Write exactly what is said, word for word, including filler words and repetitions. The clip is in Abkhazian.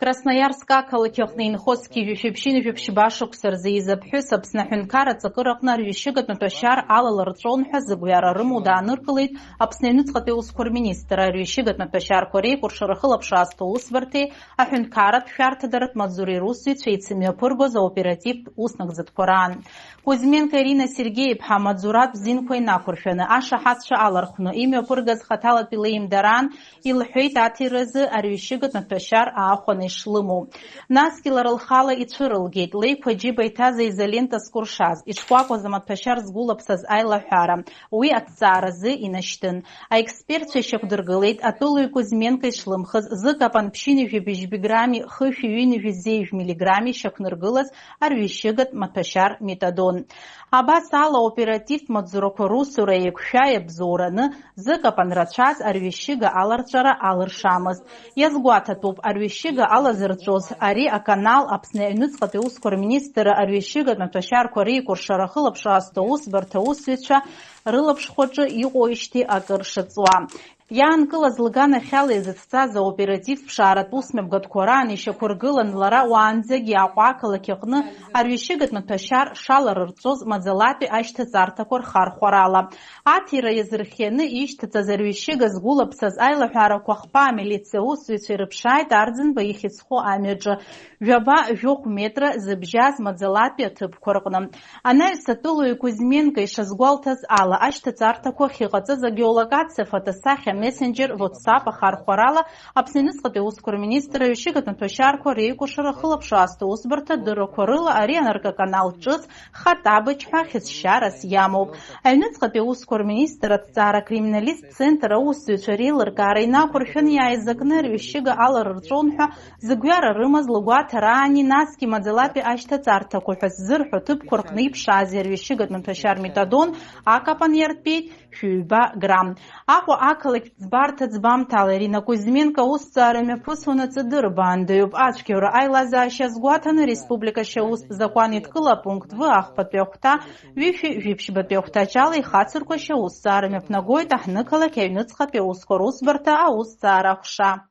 Красноиарск ақалақь аҟны инхо зқьи жәшәи ԥшьынҩажәи ԥшьба шықәса рзы ииз аԥҳәыс Аԥсны аҳәынҭқарра аҵакыраҟны арҩашьыгатә маҭәашьар алалырҵәон ҳәа зыгәҩара рымоу дааныркылеит Аԥсны аҩныҵҟатәи аусқәа рминистрра арҩашьыгатә маҭәашьарқәа реикәыршара ахылаԥшра азҭо аусбарҭеи аҳәынҭқарратә шәарҭадаратә маҵзуреи русзуҩцәеи еицымҩаԥыргоз аоперативтә уснагӡатәқәа раан. Кузьменко Ирина Сергеи-иԥҳа амаҵзуратә зинқәа инақәыршәаны, ашаҳаҭцәа алархәны имҩаԥыргаз хаҭалатәи леимдараан, илҳәеит аҭиразы арҩашьыгатә маҭәашьар аахәаны ишлымоу. Насгьы лара лхала ицәырылгеит, леиқәа аџьыба иҭаз аизолента зкәыршаз, ишкәакәаз амаҭәашьар згәылаԥсаз аилаҳәара, уи аҭҵааразы инашьҭын. Аекспертцәа ишьақәдыргылеит атәылаҩ Кузьменко ишлымхыз зыкапан ԥшьынҩажәи быжьбеи грамми хышәи ҩынҩажәи зеижә миллиграмми ишьақәнаргылаз арҩашьыгатә маҭәашьар метадон. Абас ала, аоперативтә маҵзурақәа русура еиқәшәа иабзоураны, зыкапан рацәаз арҩашьыга аларҵәара алыршамызт. Иазгәаҭатәуп, арҩашьыга алазырҵәоз ари аканал Аԥсны аҩныҵҟатәи аусқәа рминистрра арҩашьыгатә маҭәашьарқәа реикәыршара ахылаԥшра азҭо аусбарҭа аусзуҩцәа рылаԥшхәаҿы иҟоуижьҭеи акыр шаҵуа. Иаанкылаз лганахьала изыцҵаз аоперативтә ԥшааратә усмҩаԥгатәқәа раан ишьақәыргылан лара уаанӡагьы Аҟәа ақалақь аҟны арҩашьыгатә маҭәашьар шаларырҵәоз маӡалатәи ашьҭаҵарҭақәа рхархәарала. Аҭира иазырхианы ишьҭаҵаз арҩашьыга згәылаԥсаз аилаҳәарақәа хԥа амилициа аусзуҩцәа ирыԥшааит Арӡынба ихьыӡхо амҩаҿы, жәаба жәохә метра зыбжьаз маӡалатәи аҭыԥқәа рҟны. Анаҩс атәылаҩ Кузьменко ишазгәалҭаз ала, ашьҭаҵарҭақәа ахьыҟаҵаз агеолокациа фотосахьа мессенџьер WhatsApp ахархәарала Аԥсны аҩныҵҟатәи аусқәа рминистрра арҩашьыгатә маҭәашьарқәа реикәыршара ахылаԥшра азҭо аусбарҭа адыррақәа рыла ари анаркоканал ҿыц Хатабыч ҳәа хьыӡшьарас иамоуп. Аҩныҵҟатәи аусқәа рминистр аҭҵаара акриминалисттә центр аусзуҩцәа реилыркаара инақәыршәаны иааизакны арҩашьыга аларырҵәон ҳәа зыгәҩара рымаз лгәаҭараани, насгьы маӡалатәи ашьҭаҵарҭақәа ҳәа ззырҳәо ҭыԥқәа рҟны иԥшааз арҩашьыгатә маҭәашьар метадон акапан иартәеит шәи ҩба грамм. Аҟәа ақалақьтә ӡбарҭа ӡбамҭала Ирина Кузьменко аусҭҵаара мҩаԥысуан аҵыдырбаандаҩуп. Ацәгьоура аилазаашьа азгәаҭаны, республика ашьаустә закәан еидкыла апункт В ахԥатәи ахәҭа, ҩышәи жәиԥшьбатәи ахәҭаҷ ала ихацырку ашьаусҭҵаара мҩаԥнагоит аҳҭнықалақь аҩныҵҟатәи аусқәа русбарҭа аусҭҵаара аҟәша.